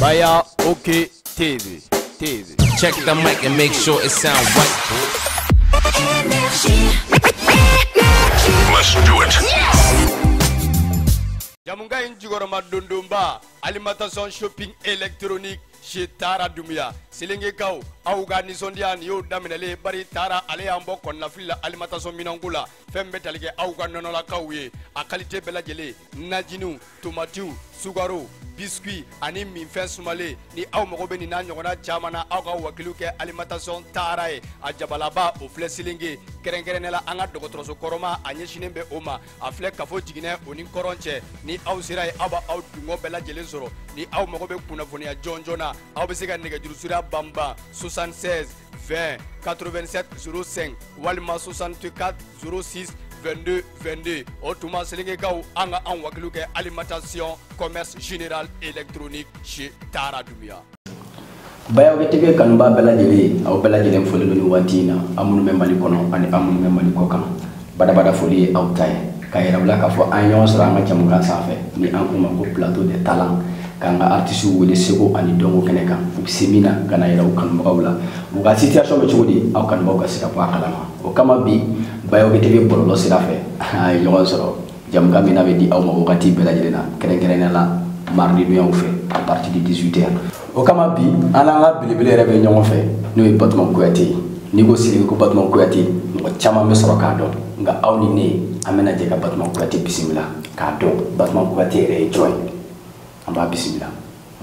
Baya OK TV. TV. Check the mic and make sure it sound right. Let's do it. Yes! Jamukan in jukɔrɔma dondonba alimentation shopping électronique chez Tara Doumbia. Selengekaw aw ka nisɔndiya nin y'o daminɛlen bari Tara ale y'an bɔ kɔnɔnafili la alimentation minɛnko la fɛn bɛ tali kɛ aw ka nɔnɔlakaw ye a qualité bɛɛ lajɛlen najiniw tomatiw sukaro biscuit ani minfɛn sumalen ni aw mago bɛ nin n'a ɲɔgɔnna caman na aw ka wakiliw kɛ alimentation Tara ye a jabalaba o filɛ Selenge kɛrɛnkɛrɛnnenya la an ka dɔgɔtɔrɔso kɔrɔma a ɲɛsinnen bɛ o ma a filɛ kafo jiginɛ o ni kɔrɔn cɛ ni aw sera yen aw b'aw dungɔ bɛɛ lajɛlen sɔrɔ ni aw mago bɛ kunnafoniya jɔnjɔn na aw bɛ se ka nɛgɛjuru sira banban 76 20 87 05 walima 64 06 22 22 o tuma Selengekaw an ka an wakiliw kɛ alimentation commerce général électronique chez Tara Doumbia. Baya TV kanuba bɛɛ lajɛlen aw bɛɛ lajɛlen foli don nin waati in na aw minnu bɛ Mali kɔnɔ ani aw minnu bɛ Mali kɔ kan badabada foli ye aw ta ye k'a yira u la k'a fɔ an ye ɲɔgɔn sɔrɔ an ka jamukan sanfɛ ni an k'o ma ko plateau de talent k'an ka artistes wele seko ani dɔnko kɛnɛ kan u bɛ se min na ka na yira u kanubagaw la u ka situation bɛ cogo di aw kanubagaw ka se ka bɔ a kalama o kama bi Baya TV bɔlɔlɔ sira fɛ an ye ɲɔgɔn sɔrɔ jamukan min n'a bɛ di aw ma wagati bɛɛ lajɛlen na kɛrɛnkɛrɛnnenya la mardi donyaw fɛ à partir de 18h o kama bi an n'an ka belebele yɛrɛ bɛ ɲɔgɔn fɛ n'o ye Batuma Kuyate ye n'i ko Selenge ko Batuma Kuyate mɔgɔ caman bɛ sɔrɔ k'a dɔn nka aw ni ne an bɛna jɛ ka Batuma Kuyate bisimila k'a dɔn Batuma Kuyate yɛrɛ ye jɔn ye an b'a bisimila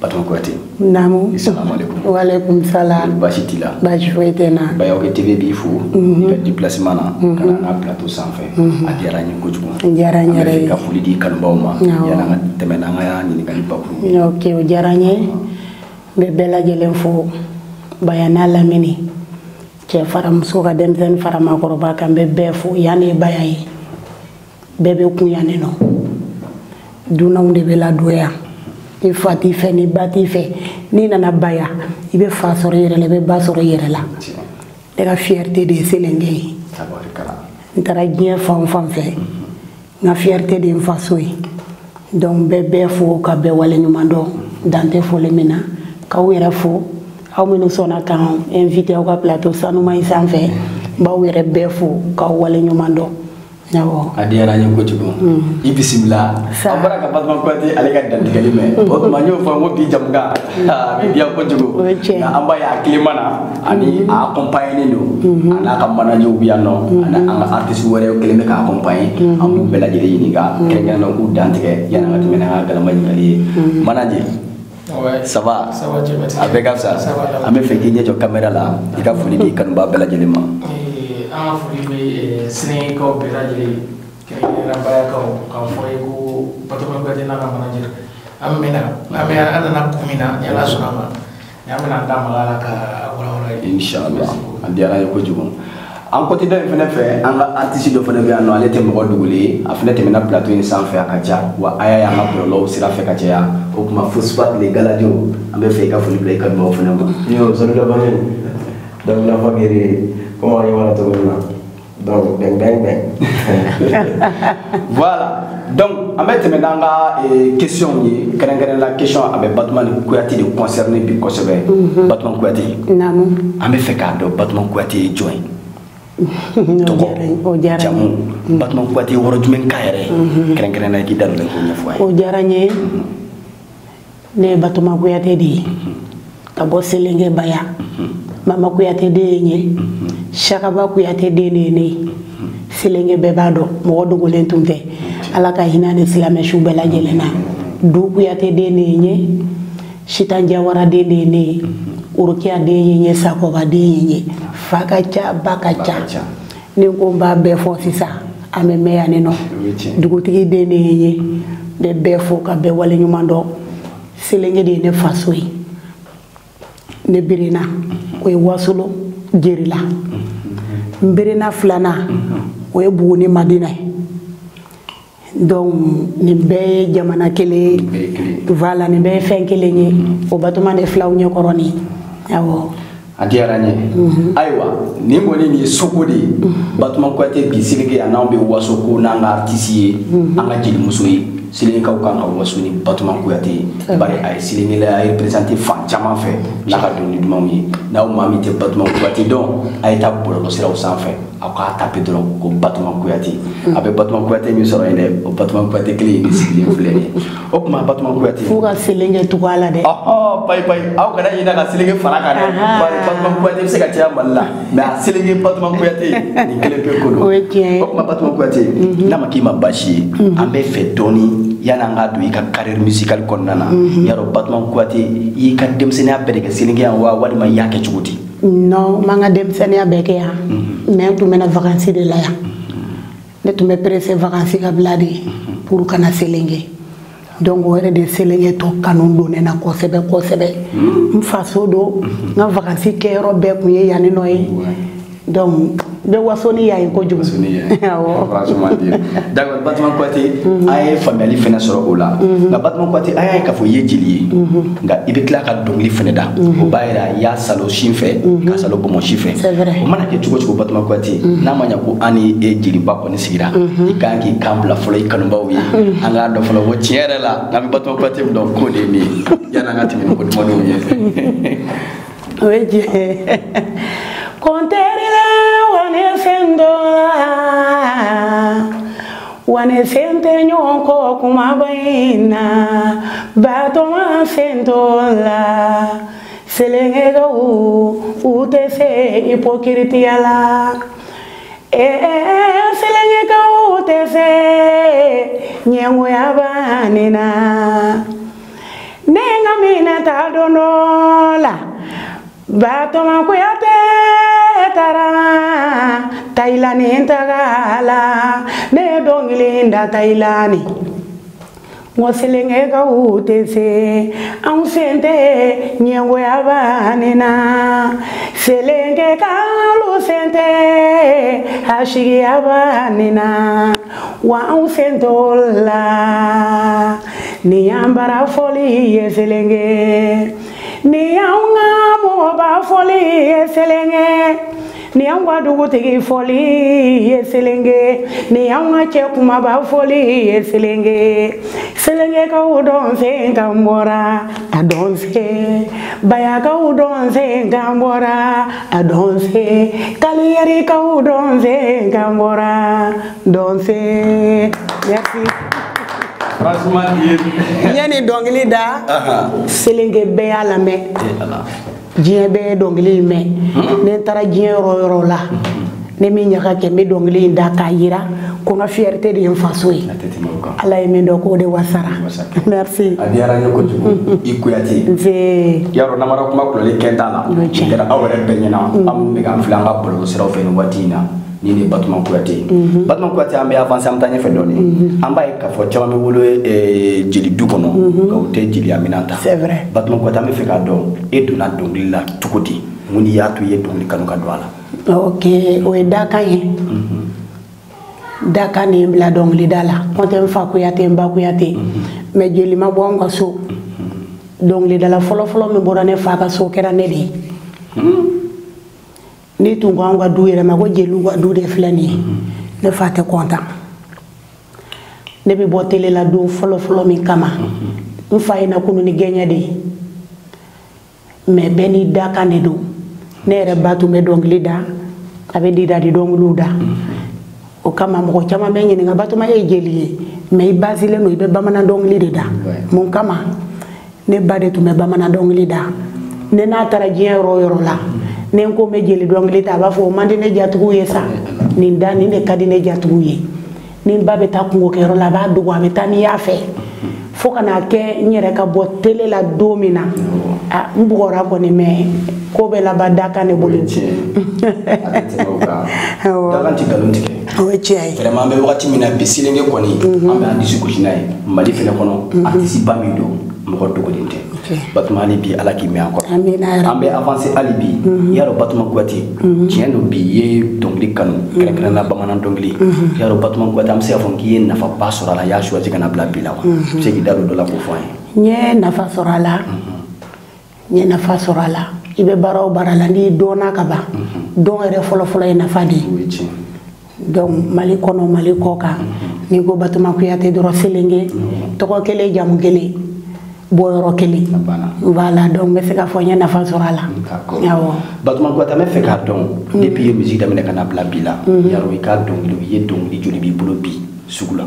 Batuma Kuyate. Naamu. Salaamaaleykum. Waaleykum salaam. Baasi t'i la. Baasi foyi tɛ n na. Baya TV b'i fo. I ka déplacement na. Ka na an ka plateau sanfɛ. A diyara n ye kojugu. A diyara n yɛrɛ ye. An bɛ fɛ ka foli di kanubaw ma. Yanni an ka tɛmɛ n'an ka ɲininkali bakuru ye. Ok, o diyara n ye. N bɛ bɛɛ lajɛlen fo Baya n'a lamini cɛ fara muso ka denmisɛnnin fara maakɔrɔba kan n bɛ bɛɛ fo yan de ye Baya ye bɛɛ bɛ kun yan nɔ dunanw de bɛ ladon yan i fa t'i fɛ ni ba t'i fɛ n'i nana Baya i bɛ fa sɔrɔ i yɛrɛ la i bɛ ba sɔrɔ i yɛrɛ la ne ka fierté de ye Selenge ye n taara diɲɛ fan o fan fɛ n ka fierté de ye n faso ye donc n bɛ bɛɛ fo ka bɛɛ waleɲuman dɔn dan tɛ foli min na k'aw yɛrɛ fo aw minnu sɔnna k'an invité aw ka plateau sanuma in sanfɛ n b'aw yɛrɛ bɛɛ fo k'aw waleɲuman dɔn awɔ. A diyara n ye kojugu i bisimila an bɔra ka Batuma Kuyate ale ka dantigɛli mɛn o tuma n y'o fɔ n ko bi jamukan a bɛ diya kojugu nka an b'a ye a tilema na ani a accompagné don a n'a ka manager bɛ yan nɔ ani an ka artiste wɛrɛw kɛlen bɛ k'a accompagné an b'u bɛɛ lajɛlen ɲininka kɛrɛnkɛrɛnnenya la k'u dantigɛ yanni an ka tɛmɛ n'an ka galama ɲininkali ye manager. Ouais. Ça va? Ça va, Dieu merci. A bɛɛ ka fisa. Ça va. An bɛ fɛ k'i ɲɛ jɔ caméra la i ka foli di kanuba bɛɛ lajɛlen ma. An ka foli bɛ Selengekaw bɛɛ lajɛlen kɛrɛnkɛrɛnnenya la Bayakaw k'a fɔ ye ko Batuma Kuyate n'a ka manager an mɛna an bɛ an nana kun min na ni Ala sɔnna a ma ni an bɛna an da maga a la ka walawala ye. Inchallah a diyara n ye kojugu. An côté dɔ in fɛnɛ fɛ an ka artiste dɔ fɛnɛ bɛ yan nɔ ale tɛ mɔgɔ dogolen ye a fɛnɛ tɛmɛna plateau in sanfɛ a ka ca wa a y'a ye an ka bɔlɔlɔw sira fɛ ka caya o tuma Fosfat le Galadio an bɛ fɛ i ka foli bila i kanubaw fɛnɛ ma. Yo, salut la famille. Donc la famille, comment on va cogo min na donc bang bang bang. Voilà donc an bɛ tɛmɛ n'an ka question ye kɛrɛnkɛrɛn la question a bɛ Batuma Kuyate de concerné bi kosɛbɛ. Batuma Kuyate. Naamu. An bɛ fɛ k'a dɔn Batuma Kuyate ye jɔn ye. Tɔgɔ jamu Batuma Kuyate yɔrɔ jumɛn ka yɛrɛ kɛrɛnkɛrɛn na i k'i da don k'o ɲɛfɔ an ye. O diyara n ye ne ye Batuma Kuyate de ye ka bɔ Selenge Baya Mama Kuyate den ye n ye Sakaba Kuyate den de ye ne ye Selenge bɛɛ b'a dɔn mɔgɔ dogolen tun tɛ Ala ka hinɛ ni silamɛ su bɛɛ lajɛlen na Du Kuyate den de ye n ye Sitan Jawara den de ye ne ye Orokiya den ye n ye Sakoba den ye n ye fa ka ca ba ka ca ni n ko n b'a bɛɛ fɔ sisan an bɛ mɛn yan nɔ dugutigi den de ye n ye n bɛ bɛɛ fo ka bɛɛ waleɲuman dɔn Selenge de ye ne faso ye ne Birena o ye Wasolo Jerila n Birena filanan o ye Buguni Madina ye donc nin bɛɛ ye jamana kelen ye voilà nin bɛɛ ye fɛn kelen ye o Batuma de filaw ɲɛkɔrɔ nin awɔ. A diyara n ye ayiwa nin kɔni nin ye soko de ye Batuma Kuyate bi Selenge yan n'anw bɛ waso ko n'an ka artiste ye an ka jelimuso ye Selengekaw kan ka waso ni Batoma Kuyate ye, bari a ye Selenge la représenté fan caman fɛ n'a ka dɔnkili dumanw ye. N'aw maa min tɛ Batoma Kuyate dɔn, a ye taa bɔlɔlɔsiraw sanfɛ, aw k'a taper dɔrɔn ko Batoma Kuyate. A bɛ Batoma Kuyate min sɔrɔ yen dɛ, o Batoma Kuyate kelen in de sigilen filɛ nin ye. O tuma Batoma Kuyate, f'u ka Selenge tugu a la dɛ. Ɔhɔ, payi payi, aw kana ɲinɛ ka Selenge fara kan dɛ, bari Batoma Kuyate bɛ se ka caya Mali la, mais a Selenge Batoma Kuyate nin kelen pe ko don. O ye tiɲɛ ye. O tuma Batoma Kuyate, n'a ma k'i ma baasi ye, an bɛ fɛ dɔɔni yanni an ka don i ka carrière musicale kɔnɔna na. Yarɔ Batoma Kuyate, i y'i ka denmisɛnninya bɛɛ de kɛ Selenge yan wa, walima i y'a kɛ cogo di? Non, n ma n ka denmisɛnninya bɛɛ kɛ yan, mais n tun bɛ na vacances de la yan. Ne tun bɛ pressé vacances ka bila de pour ka na Selenge. Donc o yɛrɛ de Selenge tɔ kanu don ne na kosɛbɛ kosɛbɛ. N faso don, n ka vacances kɛyɔrɔ bɛɛ tun ye yan nɔ ye. Donc n bɛ waso ni yan ye kojugu. Awɔ. Franchement dire. D'accord, Batoma Kuyate, an ye faamuyali fɛnɛ sɔrɔ o la. Nka Batoma Kuyate, an y'a ye k'a fɔ i ye jeli ye. Nka i bɛ tila ka dɔnkili fɛnɛ da. O b'a yira i y'a salo sin fɛ, ka salo bɔnbɔn si fɛ. C'est vrai. O mana kɛ cogo o cogo Batoma Kuyate, n'a ma ɲɛ ko an ni e jeliba kɔni sigira, i kan k'i kan bila fɔlɔ i kanubaw ye. An k'a dɔn fɔlɔ ko tiɲɛ yɛrɛ la, n'an bɛ Batoma Kuyate min dɔn k'o de ye nin ye. Yanni an ka tɛmɛ ni ko dumanw ye. O ye tiɲɛ ye. Kɔntɛri la wane sen dɔ la, wane sen tɛ ɲɔgɔn kɔ kumaba in na, Batoma sen t'o la. Selengekaw u tɛ se hypocrite la. Selengekaw tɛ se ɲɛngoya banni na. Ne ka minɛ ta don dɔ la, Batoma Kuyate taara Tayilani taga la, ne ye dɔnkili da Tayilani. N ko Selengekaw tɛ se, anw sen tɛ ɲɛngoya banni na. Selengekalu sen tɛ hasigiya banni na, wa anw sen t'o la. Nin y'an bara fɔli ye Selenge, nin y'anw ka mɔgɔba fɔli ye Selenge, nin y'anw ka dugutigi fɔli ye Selenge, nin y'anw ka cɛ kumaba fɔli ye Selenge. Selengekaw dɔn sen kan bɔra a dɔn se, Bayakaw dɔn sen kan bɔra a dɔn se, Kaliyɛrikaw dɔn sen kan bɔra dɔn se. Merci. Franchement dire. N ye nin dɔnkili da, Selenge bɛɛ y'a lamɛn. Diɲɛ bɛɛ ye dɔnkili in mɛn. Ne taara diɲɛ yɔrɔ o yɔrɔ la, ne min ɲaga kɛ, n bɛ dɔnkili in da k'a yira ko n ka fierté de ye n faso ye. Ala ye min dɔn k'o de wasara. Merci. A diyara n ye kojugu i Kuyate. Nse. Yarɔ namara kuma kulɔli kɛn t'a la. O ye tiɲɛ. Kɛra aw yɛrɛ bɛɛ ɲɛna, an minnu bɛ k'an filɛ an ka bɔlɔlɔsiraw fɛ nin waati in na. Ni ne Batoma Kuyate. Batoma Kuyate, an bɛ avancer, an bɛ taa ɲɛfɛ dɔɔni. An b'a ye k'a fɔ caman bɛ wolo jeli du kɔnɔ, nka u tɛ jeliya minɛn ta. C'est vrai. Batoma Kuyate, an bɛ fɛ k'a dɔn e donna dɔnkili la cogo di? Mun de y'a to i ye dɔnkili kanu ka don a la? Ok, o ye dakan ye. Dakan de ye n bila dɔnkilida la. N tɛ n fa Kuyate, n ba Kuyate. Mais jeli ma bɔ anw ka so. Dɔnkilidala fɔlɔfɔlɔ min bɔra ne fa ka so, o kɛra ne de ye. N'i tun ko anw ka du yɛrɛ ma ko jeliw ka du de filɛ nin ye, ne fa tɛ kɔntan. Ne bɛ bɔ tele la don fɔlɔfɔlɔ min kama, n fa ye na kunu ni gɛɲɛ de ye. Mais bɛɛ n'i dakan de don. Ne yɛrɛ ba tun bɛ dɔnkili da, a bɛ didadi dɔnkiliw da. O kama mɔgɔ caman bɛ ɲininka, Batoma e ye jeli ye, mais i basilen don, i bɛ bamanan dɔnkili de da. Mun kama? Ne ba de tun bɛ bamanan dɔnkili da. Ne n'a taara diɲɛ yɔrɔ o yɔrɔ la, ne ko n bɛ jeli dɔnkili ta, a b'a fɔ o man di ne jatigiw ye sa, nin da nin de ka di ne jatigiw ye. Ni n ba bɛ taa kungokɛyɔrɔ la, a b'a dogo, a bɛ taa n'i y'a fɛ, fo ka n'a kɛ n yɛrɛ ka bɔ tele la don min na, a n bugɔra kɔni, mais ko bɛɛ laban dakan de bolo. O ye tiɲɛ ye. A tɛ tɛmɛ o kan. Dakan tɛ nkalon tigɛ. O ye tiɲɛ ye. Vraiment, an bɛ wagati min na bi, Selenge kɔni, an bɛ an disi gosi n'a ye Mali fɛnɛ kɔnɔ, artiste ba min don, mɔgɔ dogolen tɛ. Batoma, hali bi Ala k'i mɛn an kɔrɔ. Amina ya An bɛ avancer hali bi. Yarɔ Batoma Kuyate, tiɲɛ don bi i ye dɔnkili kanu, kɛrɛnkɛrɛnnenya bamanan dɔnkili. Yarɔ Batoma Kuyate, an bɛ se k'a fɔ k'i ye nafaba sɔrɔ a la, i y'a choisi ka na bila bi la wa? I bɛ se k'i da don dɔ la k'o fɔ an ye. N ye nafa sɔrɔ a la. N ye nafa sɔrɔ a la. I bɛ baara o baara la, n'i dɔnna ka ban, dɔn yɛrɛ fɔlɔfɔlɔ ye nafa de ye. O ye tiɲɛ. Donc Mali kɔnɔ, Mali kɔ kan, N'i ko Batoma Kuyate dɔrɔn Selenge, tɔgɔ kelen, jamu kelen, bɔyɔrɔ kelen. Voilà, donc n bɛ se k'a fɔ n ye nafa sɔrɔ a la. Awɔ. Batoma Kuyate, an bɛ fɛ k'a dɔn depuis i ye musique daminɛ ka na bila bi la, yarɔ i ka dɔnkili, i ye dɔnkili joli b'i bolo bi sugu la?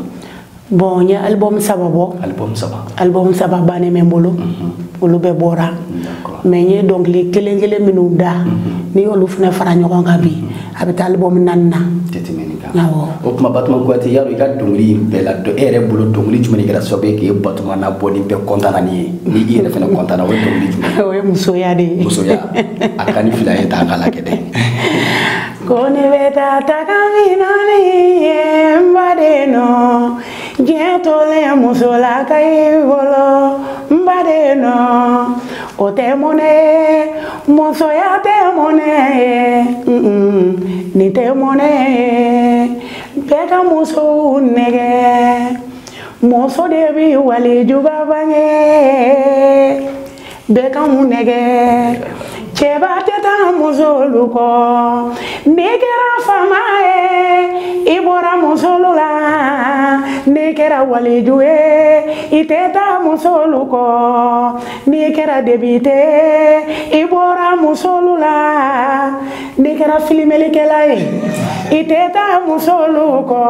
Bon, n ye album 3 bɔ. Album 3. Album 3 bannen bɛ n bolo. Olu bɛɛ bɔra. Mais n ye dɔnkili kelen kelen minnu da, n'i y'olu fana fara ɲɔgɔn kan bi, a bɛ taa album 4 na. Tɛ tɛmɛ nin kan. Awɔ. O tuma Batoma Kuyate, yarɔ i ka dɔnkili in bɛɛ la, e yɛrɛ bolo dɔnkili jumɛn de kɛra sababu ye k'e Batoma nabɔ ni bɛɛ kɔntan na nin ye, ni i yɛrɛ fana kɔntan na, o ye dɔnkili jumɛn ye? O ye musoya de ye. Musoya, a ka ni fila ye ta an k'a lajɛ dɛ. Ko ne bɛ taa taga min na ni ye n baden nɔ, diɲɛ tolen musola ka i bolo n baden nɔ, o tɛ mɔnɛ ye, musoya tɛ mɔnɛ ye, nin tɛ mɔnɛ ye, bɛɛ ka musow nɛgɛ, muso de bi walijuba bange, bɛɛ ka mun nɛgɛ. Cɛba tɛ taa musolu kɔ, n'i kɛra faama ye, i bɔra musolu la, n'i kɛra waliju ye, i tɛ taa musolu kɔ, n'i kɛra depite ye, i bɔra musolu la, n'i kɛra filimelikɛla ye, i tɛ taa musolu kɔ.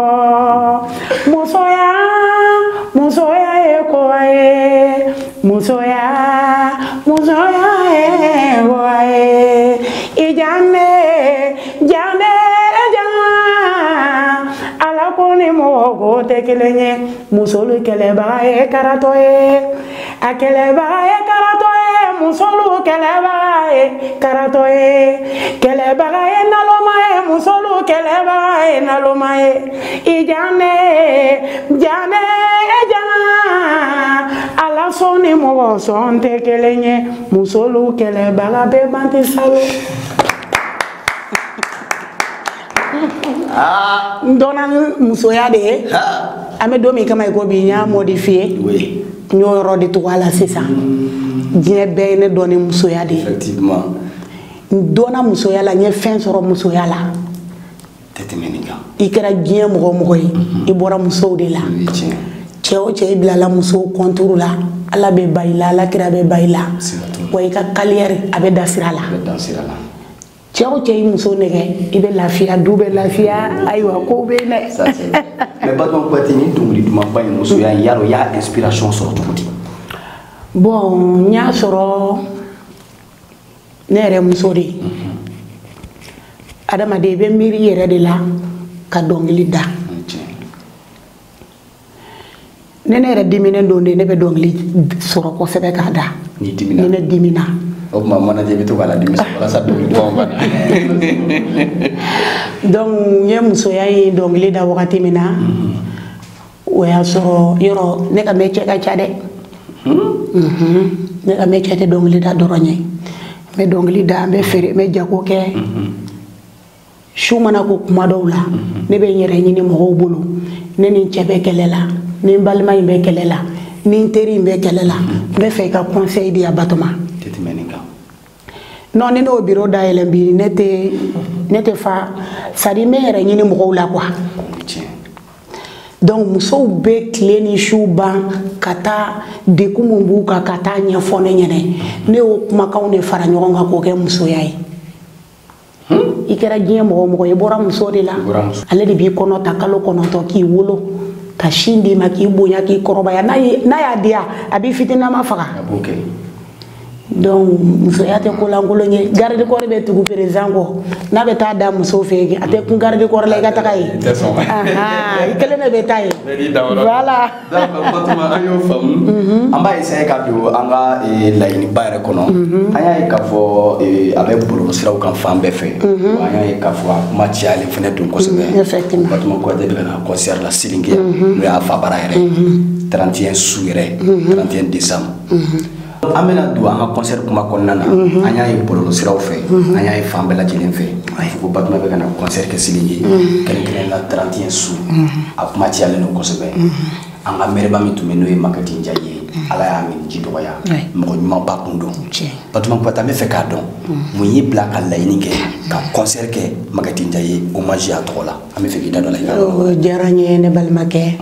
Musoya, musoya ye ko ye, musoya, musoya ye ko ye. I janne, janne, jan, Ala ko ni mɔgɔ ko tɛ kelen ye. Musolu kɛlɛbaga ye karatɔ ye, a kɛlɛbaga ye karatɔ ye, musolu kɛlɛbaga ye karatɔ ye, kɛlɛbaga ye naloma ye, musolu kɛlɛbaga ye naloma ye. I janne, janne, jan, Ala sɔn ni mɔgɔ sɔn tɛ kelen ye. Musolu kɛlɛbaga bɛɛ ban tɛ salo. N dɔnna ni musoya de ye. An bɛ don min kama i ko bi, n y'a modifié. N y'o yɔrɔ de tugu a la sisan. Diɲɛ bɛɛ ye ne dɔn ni musoya de ye. Effectivement. N dɔnna musoya la, n ye fɛn sɔrɔ musoya la. Tɛ tɛmɛ nin kan. I kɛra diɲɛ mɔgɔ o mɔgɔ ye, i bɔra musow de la. Cɛ o cɛ, i bilala musow contour la, Ala bɛ ba i la, Ala kira bɛ ba i la. Wa i ka carrière a bɛ dan sira la. A bɛ dan sira la. Cɛ o cɛ, i muso nɛgɛ, i bɛ lafiya, du bɛ lafiya, ayiwa kow bɛ yen dɛ. Ça c'est vrai. Mais Batoma Kuyate, nin dɔnkili dumanba in musoya in, yarɔ i y'a inspiration sɔrɔ cogo di? Bon, n y'a sɔrɔ ne yɛrɛ muso de ye. Adamaden, i bɛ miiri i yɛrɛ de la ka dɔnkili da. Ne yɛrɛ diminen don de, ne bɛ dɔnkili sɔrɔ kosɛbɛ k'a da. N'i dimina? Ni ne dimina. O tuma manager bɛ to k'a ladimi walasa dɔnkili dumanw ka na. Donc n ye musoya in dɔnkili da wagati min na, o y'a sɔrɔ yɔrɔ ne ka métier ka ca dɛ. Ne ka métier tɛ dɔnkili da dɔrɔn ye. N bɛ dɔnkili da, n bɛ feere, n bɛ jago kɛ. Su mana ko kuma dɔw la, ne bɛ n yɛrɛ ɲini mɔgɔw bolo. Ne ni n cɛ bɛ kɛlɛ la, ni n balima in bɛ kɛlɛ la, ni n teri in bɛ kɛlɛ la, n bɛ fɛ i ka conseil di yan Batoma. Tɛ tɛmɛ nin kan. Non, ni ne y'o bureau dayɛlɛ bi, ne tɛ fa, c'est à dire n bɛ n yɛrɛ ɲini mɔgɔw la quoi. Donc musow bɛ tile ni su ban ka taa degun mun b'u kan ka taa ɲɛfɔ ne ɲɛnɛ, ne y'o kumakanw de fara ɲɔgɔn kan k'o kɛ musoya ye. I kɛra diɲɛ mɔgɔ o mɔgɔ ye, i bɔra muso de la. Ale de b'i kɔnɔ ta kalo 9 k'i wolo, ka sin d'i ma, k'i bonya, k'i kɔrɔbaya. N'a y'a diya, a b'i fitinama faga. Donc musoya tɛ kolankolon ye. Garde corps bɛ tugu président kɔ, n'a bɛ taa da muso fɛ yen, a tɛ kun garde corps la i ka taga yen. I kelen de bɛ taa yen. Voilà. D'accord, Batoma, an y'o faamu. An b'a essayer ka don an ka laɲiniba yɛrɛ kɔnɔ. An y'a ye k'a fɔ a bɛ bɔlɔlɔsiraw kan fan bɛɛ fɛ. An y'a ye k'a fɔ a kuma cayalen fana don kosɛbɛ. Effectivement. Batoma Kuyate bɛ ka na concert la Silinke, n'o y'a fa bara yɛrɛ. 31 su yɛrɛ, 31 décembre. An bɛna don an ka concert kuma kɔnɔna na. An y'a ye bɔlɔlɔsiraw fɛ, an y'a ye fan bɛɛ lajɛlen fɛ ko Batoma bɛ ka na concert kɛ Silinke, kɛrɛnkɛrɛnnenya la 31 su. A kuma cayalen don kosɛbɛ. An ka mɛrɛba min tun bɛ n'o ye Maguette Ndiaye ye, Ala y'a min ji dɔgɔya, mɔgɔ ɲumanba kun don. Batoma Kuyate, an bɛ fɛ k'a dɔn mun y'i bila ka laɲini kɛ ka concert kɛ Maguette Ndiaye ye hommage a tɔgɔ la. An bɛ fɛ k'i da don a la i ka. O diyara n ye, ne balimakɛ.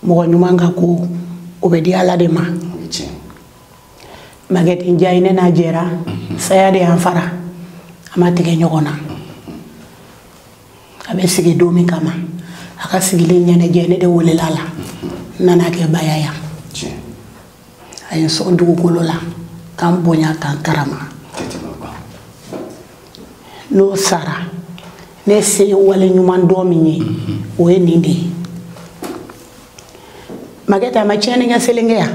Mɔgɔ ɲuman ka ko, o bɛ di Ala de ma. O ye tiɲɛ. Maguette Ndiaye, ne n'a jɛra, saya de y'an fara, a ma tigɛ ɲɔgɔn na. A bɛ sigi don min kama, a ka sigilen ɲɛnajɛ, ne de welela la, n nana kɛ Baya yan. A ye n sɔn dugukolo la, k'an bonya, k'an karama. N'o sara, ne se ye wale ɲuman dɔn min ye, o ye nin de ye. Maguette, a ma tiɲɛni kɛ Selenge yan.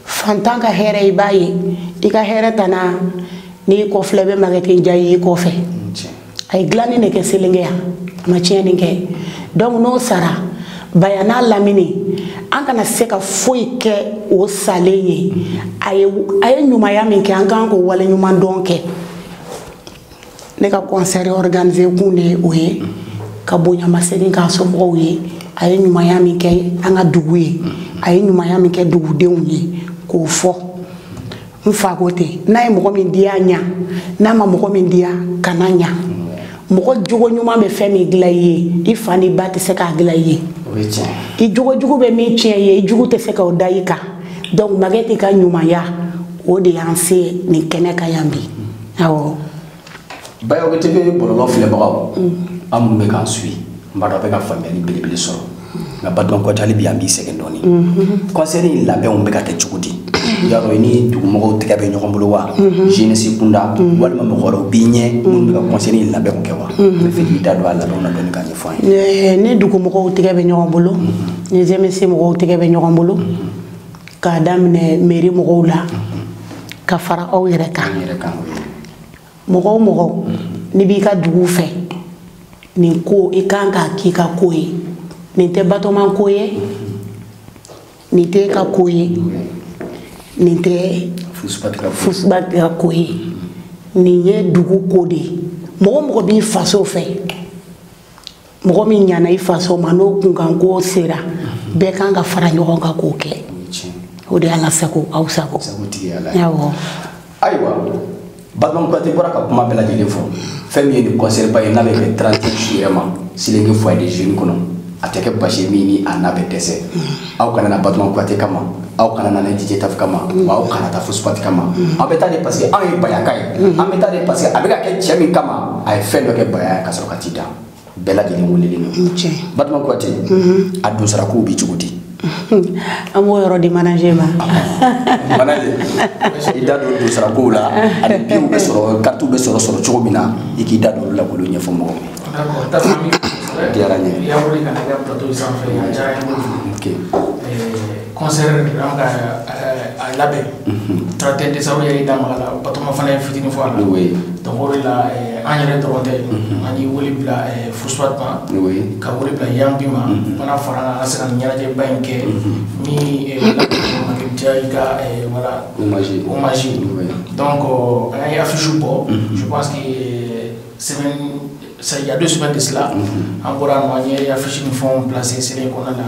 Fantan ka hɛrɛ, i b'a ye, i ka hɛrɛ tana n'i kɔfilɛ bɛ Maguette Ndiaye y'i kɔfɛ. A ye dilanni de kɛ Selenge yan, a ma tiɲɛni kɛ. Donc n'o sara, Baya n'a lamini, an kana se ka foyi kɛ o salen ye. A ye ɲumanya min kɛ, an kan k'o wale ɲuman dɔn kɛ. Ne ka concert organisé kun de ye o ye, ka bonyamasegin k'a somɔgɔw ye. A ye ɲumanya min kɛ an ka dugu ye, a ye ɲumanya min kɛ dugudenw ye, k'o fɔ. N fa ko ten, n'a ye mɔgɔ min diya ɲa, n'a ma mɔgɔ min diya kana ɲa. Mɔgɔ jogo ɲuman bɛ fɛn min dilan i ye, i fa ni ba tɛ se k'a dilan i ye. I jogo jugu bɛ min tiɲɛ i ye, i jugu tɛ se k'o da i kan. Donc Maguette ka ɲumanya, o de y'an se nin kɛnɛ kan yan bi. Awɔ. Bayaw TV bɔlɔlɔ filɛbagaw, an minnu bɛ k'an suit, n b'a dɔn a bɛ ka faamuyali belebele sɔrɔ. Nka Batoma Kuyate, hali bi an b'i sɛgɛn dɔɔni. Concert in labɛnw bɛ ka kɛ cogo di? Yarɔ, i ni dugumɔgɔw tɛgɛ bɛ ɲɔgɔn bolo wa? Jeunesse kunda, walima mɔgɔ wɛrɛw b'i ɲɛ minnu bɛ ka concert in labɛnw kɛ wa? N bɛ fɛ k'i da don a labɛnw na dɔɔni k'a ɲɛfɔ an ye. Ni dugumɔgɔw tɛgɛ bɛ ɲɔgɔn bolo, ni jeunesse mɔgɔw tɛgɛ bɛ ɲɔgɔn bolo, k'a daminɛ mairie mɔgɔw la, ka fara aw yɛrɛ kan. Mɔgɔ o mɔgɔ n'i b'i ka dugu fɛ, nin ko i kan k'a k'i ka ko ye. Nin tɛ Batoma ko ye, nin tɛ e ka ko ye, nin tɛ Fusuba ka ko ye, nin ye dugu ko de ye. Mɔgɔ o mɔgɔ b'i faso fɛ, mɔgɔ min ɲana i faso ma, n'o kunkanko sera, bɛɛ kan ka fara ɲɔgɔn kan k'o kɛ. O de y'Ala sago, aw sago. Awɔ. Ayiwa, Batoma Kuyate bɔra ka kuma bɛɛ lajɛlen fɔ. Fɛn min ye nin concert ba ye, n'a bɛ bɛn 31 juillet ma Selenge foyer des jeunes kɔnɔ, a tɛ kɛ basi ye min ni a n'a bɛ dɛsɛ. Aw kana na Batoma Kuyate kama, aw kana na ne DJ Taf kama, wa aw kana taa Fusupati kama. Aw bɛ taa de parce que anw ye Bayaka ye, an bɛ taa de parce que a bɛ ka kɛ cɛ min kama, a ye fɛn dɔ kɛ Baya ye ka sɔrɔ ka t'i da. Bɛɛ lajɛlen welelen don. Batoma Kuyate, a donsarakow bɛ cogo di? An b'o yɔrɔ di manager ma. Manager, i da don donsarakow la, ani biw bɛ sɔrɔ, kartiw bɛ sɔrɔ cogo min na, i k'i da don olu la k'olu ɲɛfɔ mɔgɔw ye. D'accord, Tafa, n b'i fo kosɛbɛ. Diyara n ye. I y'a wele ka na i ka plateau in sanfɛ, a diyara n ye kojugu. Concert an ka a labɛn 31 décembre yɛrɛ, i da maga la, Batoma fana ye fitinin fɔ a la. Donc o de la, an yɛrɛ dɔrɔn tɛ, an ye wele bila Fusupati ma, ka wele bila Yanbi ma, fana fara an ka se ka nin ɲɛnajɛba in kɛ min Maguette Ndiaye ka voilà hommage. Donc an ye affiche bɔ, je pense que semaine, il y a 2 semaines de cela, an bɔra nɔ, an ye affiche ni fɛnw placé Selenge kɔnɔna la.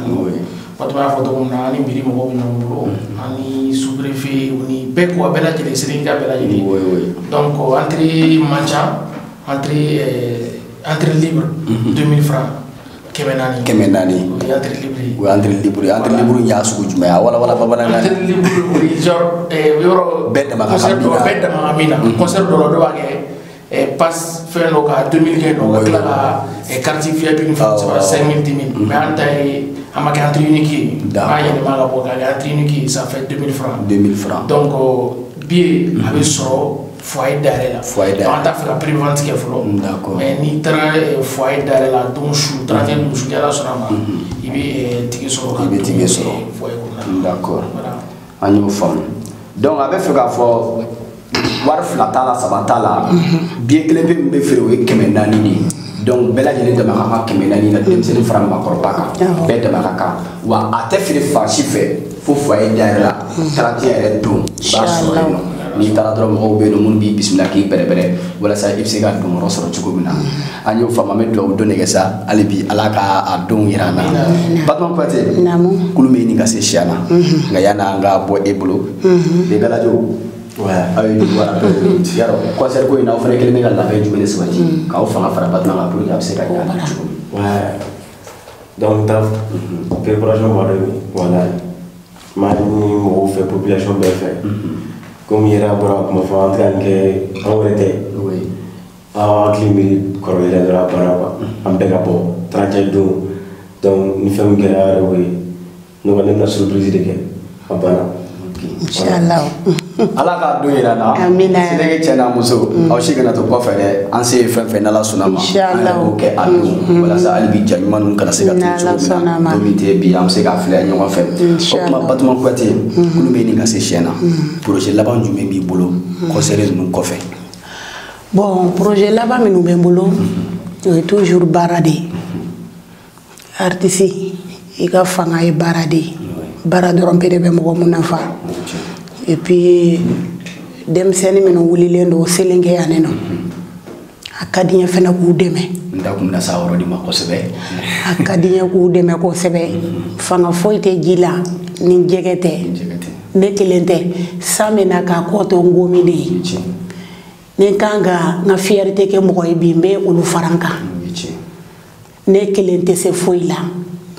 Batoma y'a fɔ cogo min na, an ni mairie mɔgɔw bɛ ɲɔgɔn bolo, an ni sous-préfet, u ni bɛɛ ko a bɛɛ lajɛlen, Selenge ka bɛɛ lajɛlen. Donc entrée man ca, entrée libre 2000 francs, 400. 400. O ye entrée libre ye. O ye entrée libre ye. Entrée libre in y'a sugu jumɛn ye? A wala wala bamanankan. Entrée libre o ye genre yɔrɔ. Bɛɛ dama ka kan min na. Bɛɛ dama ka min na. Concert dɔ la, dɔw b'a kɛ passe fɛn dɔ ka 2000 kɛ nɔ, ka tila ka carte VIP ni fɛnw sɔrɔ 5000 10000. Mais an ta ye, an ma kɛ entrée unique ye. An b'a yɛlɛma ka bɔ k'a kɛ entrée unique ye, ça fait 2000 francs. 2000 francs. Donc billet a bɛ sɔrɔ foyer dayɛlɛ la. Foyer dayɛlɛ. Donc an t'a fɛ ka prévente kɛ fɔlɔ. D'accord. Mais n'i taara foyer dayɛlɛ la don su 31 don su, ni Ala sɔnna a ma, i bɛ ticket sɔrɔ ka I bɛ ticket sɔrɔ. foyer kɔnɔna na. D'accord. Voilà. An y'o faamu. Donc a bɛ fɛ k'a fɔ wari fila t'a la, saba t'a la, billet kelen pe min bɛ feere o ye 400 de ye. Donc bɛɛ lajɛlen dama ka kan 400 na, denmisɛnnin fara maakɔrɔba kan, bɛɛ dama ka kan. Wa a tɛ feere fan si fɛ fo foyer dayɛlɛ la 31 yɛrɛ don, i b'a sɔrɔ yen nɔ. N'i taara dɔrɔn mɔgɔw bɛ yen nɔ minnu b'i bisimila k'i bɛrɛbɛrɛ walasa i bɛ se ka donyɔrɔ sɔrɔ cogo min na. An y'o faamu, an bɛ dugawu don de kɛ sa, hali bi Ala ka a donw yira an na. Batoma Kuyate, kulu bɛ ɲini ka se siya na, nka yan'an ka bɔ e bolo, les Galajo, aw ye dugu wara dɔw ye yarɔ concert ko in na, aw fana kɛlen bɛ ka labɛn jumɛn de sabati k'aw fanga fara Batoma kan pour que a bɛ se ka ɲɛ cogo min? Ouais. Donc ta préparation b'a dɔ voilà. N b'a ɲini mɔgɔw fɛ, population bɛɛ fɛ. Komi i yɛrɛ bɔra ka kuma fɔ, an tɛ ka nin kɛ anw yɛrɛ tɛ. Aw hakili miiri kɔrɔlen la dɔrɔn a banna quoi. An bɛɛ ka bɔ 31 don. Donc ni fɛn min kɛra aw yɛrɛ b'o ye. Ne kɔni ne bɛna surprise de kɛ. A banna. Inchallah. Ala k'a don yira n na. Amina. Selenge cɛ n'a muso, aw si kana to kɔfɛ dɛ. An se ye fɛn fɛn n'Ala sɔnna ma, an yɛrɛ b'o kɛ a don walasa hali bi ja ɲuman ninnu kana se ka to cogo min na. Don min tɛ bi, an bɛ se k'a filɛ ɲɔgɔn fɛ. O tuma Batoma Kuyate, kulu bɛ ɲini ka se siyɛn na. Projet laban jumɛn b'i bolo concert ninnu kɔfɛ? Bon, projet laban minnu bɛ n bolo, o ye toujours baara de ye. Artiste, i ka fanga ye baara de ye. Baara dɔrɔn pe de bɛ mɔgɔ mun nafa. Et puis denmisɛnnin minnu wulilen don Selenge yan nɔ, a ka di n ye fɛnɛ k'u dɛmɛ. N da kun bɛna s'a yɔrɔ de ma kosɛbɛ. A ka di n ye k'u dɛmɛ kosɛbɛ. Fanga foyi tɛ ji la ni jɛgɛ tɛ. Ne kelen tɛ. San bɛ na k'a kɔ to ngomi de ye. Ni n kan ka n ka fierté kɛ mɔgɔ ye bi, n bɛ olu fara n kan. Ne kelen tɛ se foyi la.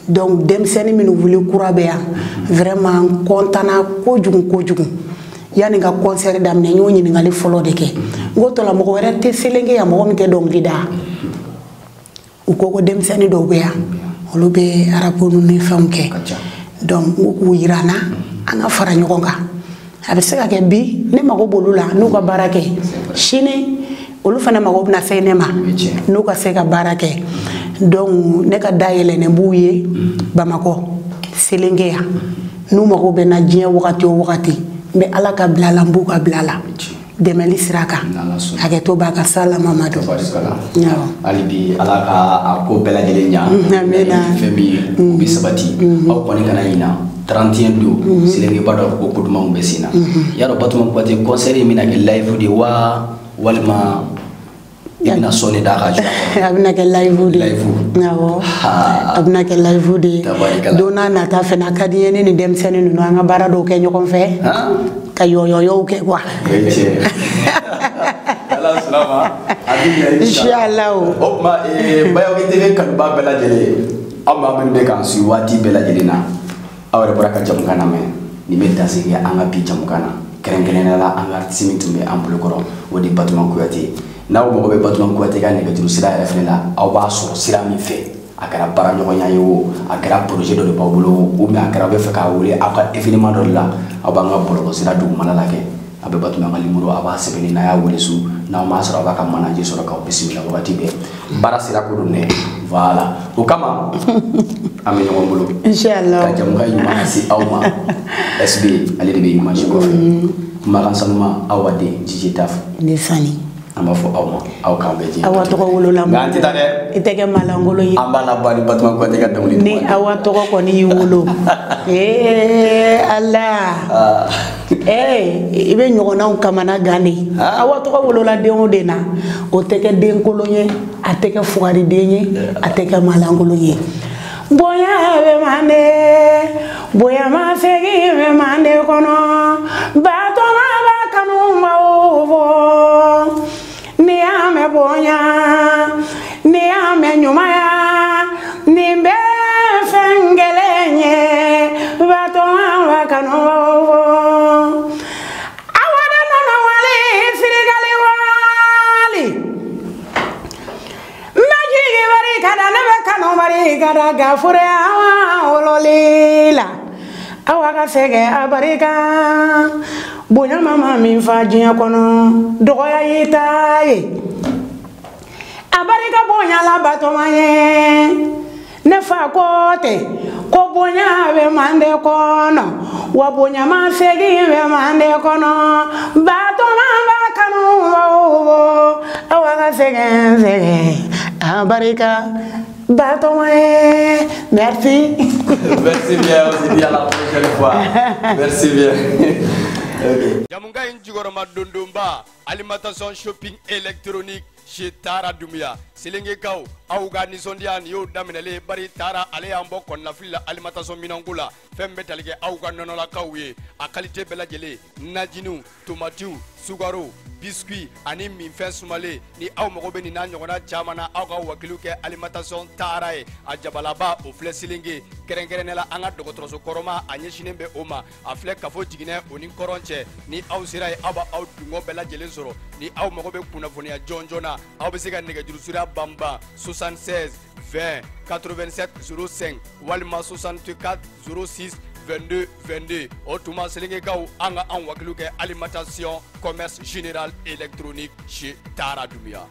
Donc denmisɛnnin minnu wuli kura bɛ yan, vraiment n kɔntana kojugu kojugu. Yanni n ka concert daminɛ, n y'o ɲininkali fɔlɔ de kɛ. N ko tɔla mɔgɔ wɛrɛ tɛ Selenge yan mɔgɔ min tɛ dɔnkili da. U ko ko denmisɛnnin dɔw bɛ yan, olu bɛ arabu ni fɛnw kɛ. Donc n ko k'u yira n na, an ka fara ɲɔgɔn kan. A bɛ se ka kɛ bi ne mago b'olu la n'u ka baara kɛ, sini olu fana mago bɛna se ne ma n'u ka se ka baara kɛ. Donc ne ka dayɛlɛnnen b'u ye Bamakɔ Selenge yan, n'u mago bɛ na diɲɛ wagati o wagati, n bɛ Ala ka bila la, n b'u ka bila la dɛmɛli sira kan. Hakɛto b'a ka sala Mamadu. Hali bi Ala ka a ko bɛɛ lajɛlen ɲa. Amina. Fɛn min o bɛ sabati, aw kɔni kana ɲina 31 don Selenge ba dɔ ko dumanw bɛ sen na. Yarɔ Batoma Kuyate, concert in bɛna kɛ live de wa walima i bɛna sɔnni d'a ka jɔ? A bɛna kɛ live de ye. Awɔ, a bɛna kɛ live de ye. Don n'a nata fɛnɛ, a ka di n ye ne ni denmisɛnnin ninnu an ka baara dɔw kɛ ɲɔgɔn fɛ, ka yɔyɔyɔw kɛ quoi. Ala sɔnna ma, a bɛ ɲɛ. Inchallah. O tuma Bayaw TV kanuba bɛɛ lajɛlen, aw maa minnu bɛ k'an suit waati bɛɛ lajɛlen na, aw yɛrɛ bɔra ka jamukan lamɛn. Nin bɛ dansigi kɛ an ka bi jamukan na, kɛrɛnkɛrɛnnenya la an ka artiste min tun bɛ an bolo kɔrɔ, o de ye Batoma Kuyate. N'aw mago bɛ Batoma Kuyate ka nɛgɛjuru sira yɛrɛ fɛnɛ la, aw b'a sɔrɔ sira min fɛ, a kɛra baaraɲɔgɔnya ye o, a kɛra projet dɔ de b'aw bolo o, ou bien a kɛra aw bɛ fɛ k'a wele aw ka événement dɔ de la, aw b'an ka bɔlɔlɔ sira dugumana la kɛ, a bɛ Batoma ka numéro a b'a sɛbɛn, n'a y'a wele su, n'aw m'a sɔrɔ a b'a ka manager sɔrɔ k'aw bisimila wagati bɛɛ. Baara sira ko don dɛ, voilà. O kama an bɛ ɲɔgɔn bolo. Inchallah. Ka jamukan ɲuman lase aw ma. SB ale de bɛ image kɔfɛ. Kumakan sanuma Awa den DJ Taf. Ne sani. An b'a fɔ aw ma, aw k'an bɛɛ jɛ. Awa tɔgɔ wolola. Nka an tɛ taa dɛ. I tɛ kɛ malangolo ye. An b'a laban ni Batoma Kuyate ka dɔnkili duman. Ni Awa tɔgɔ kɔni y'i wolo. Ee Ala. Ee i bɛ ɲɔgɔnnaw kamana gan de. Awa tɔgɔ wolola den o den na, o tɛ kɛ den kolon ye, a tɛ kɛ fugariden ye, a tɛ kɛ malangolo ye. Bonya bɛ mande, bonya ma segin bɛ mande kɔnɔ, Batoma b'a kanu maaw fɔ. Ni y'a mɛn bonya, ni y'a mɛn ɲumanya, nin bɛɛ fɛn kelen ye, Batoma b'a kanu maaw fɔ. Awa da nɔnɔ wali, sirikali wali. N bɛ jigi barika da, ne bɛ kanu barika da, gafure awa wololi la. Awa ka sɛgɛn a barika. Bonya ma min fa diɲɛ kɔnɔ, dɔgɔya y'i ta ye. A barika bonya la Batoma ye. Ne fa ko ten, ko bonya bɛ mande kɔnɔ, wa bonya ma segin bɛ mande kɔnɔ. Batoma b'a kanu o, awa ka sɛgɛn sɛgɛn a barika Batoma ye. Merci. Merci bien, on se dit à la prochaine fois. Merci bien. Ok. Jamukan in jukɔrɔma dondonba, alimentation shopping électronique chez Tara Doumbia. Selengekaw, aw ka nisɔndiya nin y'o daminɛlen. Bari Tara ale y'an bɔ kɔnɔnafili la alimentation minɛnko la. Fɛn bɛ tali kɛ aw ka nɔnɔlakaw ye, a qualité bɛɛ lajɛlen, najiniw, tomatiw, sukaro, biscuit ani minfɛn sumalen. Ni aw mago bɛ nin n'a ɲɔgɔnna caman na, aw ka wakiliw kɛ alimentation Tara ye. A jabalaba o filɛ Selenge, kɛrɛnkɛrɛnnenya la an ka dɔgɔtɔrɔso kɔrɔma, a ɲɛsinnen bɛ o ma. A filɛ kafo jiginɛ o ni kɔrɔn cɛ. Ni aw sera yen, aw b'aw dungɔ bɛɛ lajɛlen sɔrɔ. Ni aw mago bɛ kunnafoniya jɔnjɔn na, aw bɛ se ka nɛgɛjuru sira banban 76 20 87 05 walima 64 06 22 22. O tuma, Selengekaw, an ka an wakiliw kɛ alimentation commerce général électronique chez Tara Doumbia.